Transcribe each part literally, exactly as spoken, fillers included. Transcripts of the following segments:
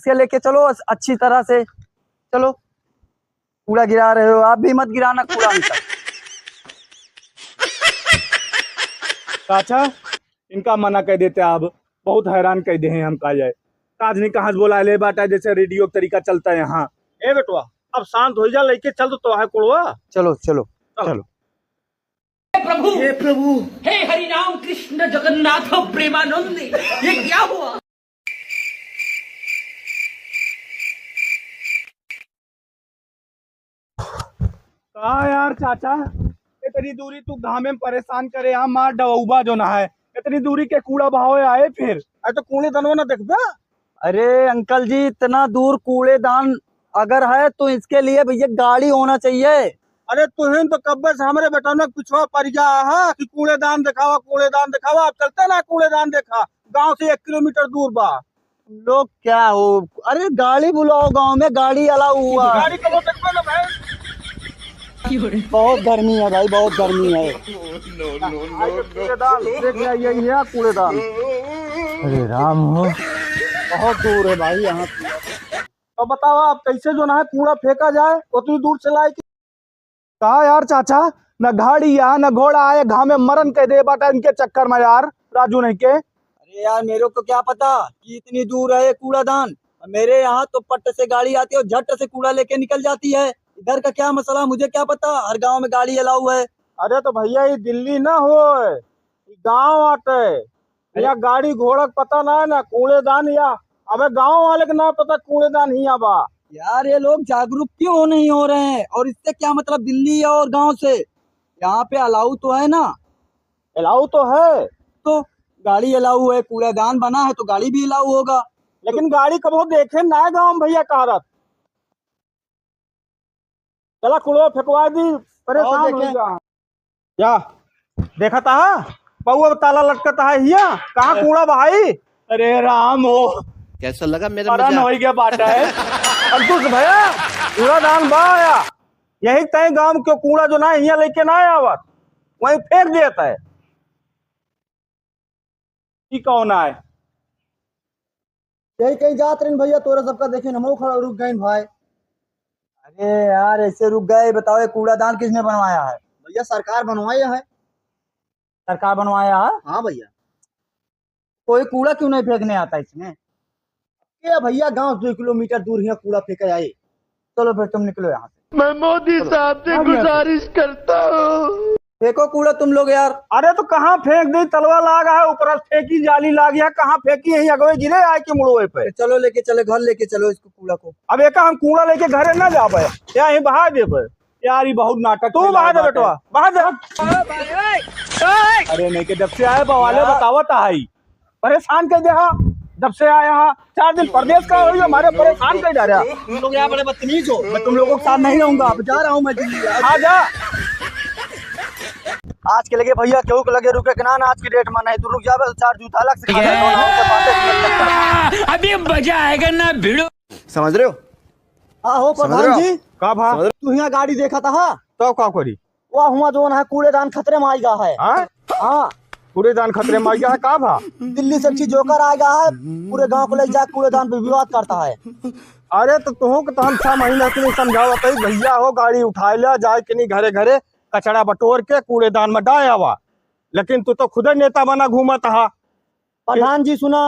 से लेके चलो अस-, अच्छी तरह से। चलो, कूड़ा गिरा रहे हो, आप भी मत गिराना कूड़ा अंकल। चाचा, इनका मना कर देते आप, बहुत हैरान कर दे हैं हम, का जाए। काज नहीं कहाँ से बोला ले बाटा, जैसे रेडियो का तरीका चलता है यहाँ। ए बेटवा, अब शांत हो जा, लेके चल तो, तो है कुड़वा। चलो, चलो, चलो। चलो। हे प्रभु, हे प्रभु। हे हरि राम कृष्ण जगन्नाथ प्रेमानंद, ये क्या हुआ? का यार चाचा, इतनी दूरी तू घामे में परेशान करे, यहाँ मार डबउबा जो ना है, इतनी दूरी के कूड़ा बहावे आए फिर। अरे तो कूड़ेदानवा ना देखबे? अरे अंकल जी, इतना दूर कूड़ेदान अगर है तो इसके लिए भैया गाड़ी होना चाहिए। अरे तुहिन तो कब्बे से हमरे बेटौना के पिछवा पड़ गया है कि कूड़ेदान देखावा, कूड़ेदान देखावा। अब चलते ना कूड़ेदान देखा, गांव से एक किलोमीटर दूर बा। लोग क्या हो, अरे गाड़ी बुलाओ, गांव में गाड़ी अलाउ हुआ। गाड़ी कब तक में ना भाई? बहुत गर्मी है भाई, बहुत गर्मी है। भाई, ये कूड़ेदान देख लिया, यही है कूड़ेदान। अरे राम हो। बहुत दूर है भाई यहाँ से। अब बताओ, आप कैसे जो ना है कूड़ा फेंका जाए, उतनी दूर से लाए कि का यार चाचा, न गाड़ी या न घोड़ा आए, घामे मरन कह दे बाटा इनके चक्कर में यार, राजू नहीं के। अरे यार, मेरे को क्या पता कि इतनी दूर है ये कूड़ादान। मेरे यहाँ तो पट से गाड़ी आती है और झट से कूड़ा लेके निकल जाती है। इधर का क्या मसला, मुझे क्या पता, हर गांव में गाड़ी अलाउ है। अरे तो भैया, ये दिल्ली ना हो, ये गांव आटे। या गाड़ी घोड़ा के पता ना है ना, कूड़ेदान या, अबे गांव वाले के ना पता कूड़ेदान हिया बा। यार, ये लोग जागरूक क्यों नहीं हो रहे हैं? और इससे क्या मतलब दिल्ली और गांव से? यहाँ पे अलाउ तो है ना? अलाउ तो है। तो गाड़ी अलाउ है, कूड़ेदान बना है तो गाड़ी भी अलाउ होगा। लेकिन गाड़ी कबो देखे ना है गांव में भैया, कह रहा। चला कुड़वा फेंकवा दी, परेशान हो गया। क्या देखा था? पौआ ताला लटकता है हिया, कहाँ कूड़ा भाई? अरे राम हो, कैसा लगा मेरा मरण मजाक? हो गया बाटा है। अंकुश भैया, कूड़ादान बा आया। यही तय गांव के कूड़ा जो ना हिया लेके ना आवत, वहीं फेंक देता है। ई कौन आए? यही कहीं जात रहन भैया, तोरा सबका देखे हमहू खड़ा रुक गइन भाई। अरे यार, ऐसे रुक गए, बताओ ये कूड़ादान किसने बनवाया है? भैया, सरकार बनवाया है। सरकार बनवाया है? हाँ भैया। कोई कूड़ा क्यों नहीं फेंकने आता इसमें? क्या भैया, गांव दो किलोमीटर दूर हिया कूड़ा फेंका जाए। चलो फिर तुम निकलो यहाँ से। मैं मोदी साहब से गुजारिश करता हूँ। फेंको कूड़ा तुम लोग यार। अरे तो कहाँ फेंक दी, तलवा लाग है, ऊपर से फेंकी जाली लाग है, कहाँ फेंकी है, अगवे गिरे आए के मुड़वे पे। चलो लेके चलो, घर लेके चलो इसको कूड़ा को। अब एका हम कूड़ा लेके घरे ना जाबे, या यहीं बहा देबे। यार, ये बहुत नाटक तू फैलाए बहा दे बाटे। बेटवा, बहा दे। अरे नहीं के जब से आए बवाले यार। बतावत आई। परेशान कर दे हा, जब से आया हा, चार दिन परदेश का हो गया, हमारे परेशान कर डाला। तुम लोग यहाँ बड़े बदतमीज हो। मैं तुम लोगों के साथ नहीं रहूंगा, अब जा रहा हूँ मैं दिल्ली। आ जा। आज के लगे भैया केहू के लगे रुके के ना, ना आज की डेट में नहीं, तू रुक जाबे, चार जूता अलग से खा लेबे, ना उनके बातें सुनत। अभी मजा आएगा ना भिड़ो। समझ रहे हो? हाँ हो समझ रहे प्रधान हो? जी। का भा? समझ रहे हो? तू यहाँ गाड़ी देखा था, हाँ? तो का करी? वाह, हुआ जौन है कूड़ेदान खतरे में आइगा है। हाँ? हाँ। कूड़ेदान खतरे में आइगा है, का भा? दिल्ली से अच्छी जोकर आइगा है, पूरे गांव को ले जा कूड़ेदान पे विवाद करता है। अरे तो तुहू के तो हम छह महीना से नहीं समझावत है, भैया हो गाड़ी उठाए ला, जाए के नहीं घरे घरे, कचड़ा बटोर के कूड़ेदान में डाय आवा, लेकिन तू तो खुदे नेता बना घूमत हा। प्रधान जी सुना।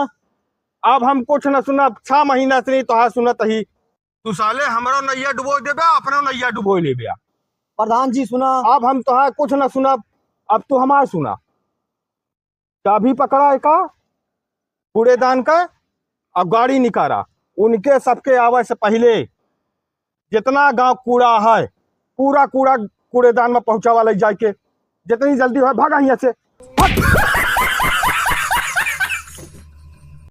अब हम कुछ न सुनब, छह महीना से नहीं तोहार सुनत ही। तू साले हमरो नैया डुबो देबे, अपनो नैया डुबो लेबे। प्रधान जी सुना। अब हम तोहार कुछ न सुनब, अब तू हमार सुना। चाबी पकड़ा एका कूड़ेदान का, अब गाड़ी निकारा। उनके सबके आवे से पहिले जितना गांव कूड़ा है, पूरा कूड़ा कूड़ेदान में पहुंचावा ले जाए के। जितनी जल्दी हो, भागा हियां से। हट।